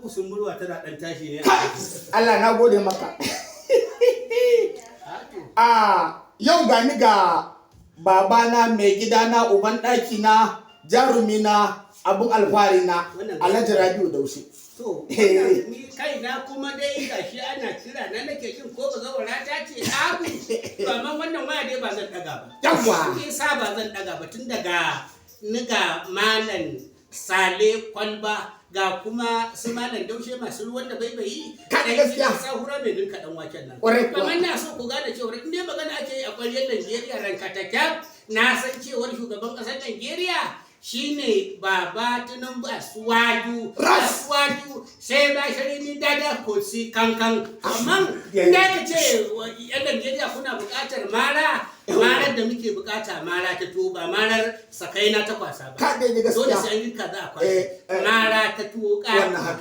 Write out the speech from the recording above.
Kusumbulwa tana dan tashi ne. Allah na gode maka. A yau gani ga babana, mai gidana, uban ɗaki na, jarumi na, abun alfahari na, Alhaji Rabiu Daushe. To, wannan ni kaina kuma dai gashi ana kira na, nake jin ko ba zawara ta ce abu. To, amma wannan waya dai ba zan daga ba. Yawwa. Shi sa ba zan daga ba, tun daga ni ga Malam Sale Kwalba, ga kuma su Malam Daushe masu ruwan da baibayi. Ka Dan gaskiya. gidan sahura mai ninka dan waken nan. Kwarai kuwa. Amma ina so ku gane cewa in dai magana ake yi a ƙwaryar Najeriya ranka ta kyaf, na san cewar shugaban ƙasar Najeriya shine Baba Tinubu, Asuwaju. Ras! Asuwaju sai ba shirini dada ko si kankan. Amma Yeah. in da ka ce yan Najeriya kuna buƙatar mara, marar da muke buƙata mara ta tuwo, ba marar sakaina ta kwasa ba. Ka dai Dole gaskiya. sai an girka za a kwasa. Eh, eh. Mara ta tuwo Wannan ƙato. haka.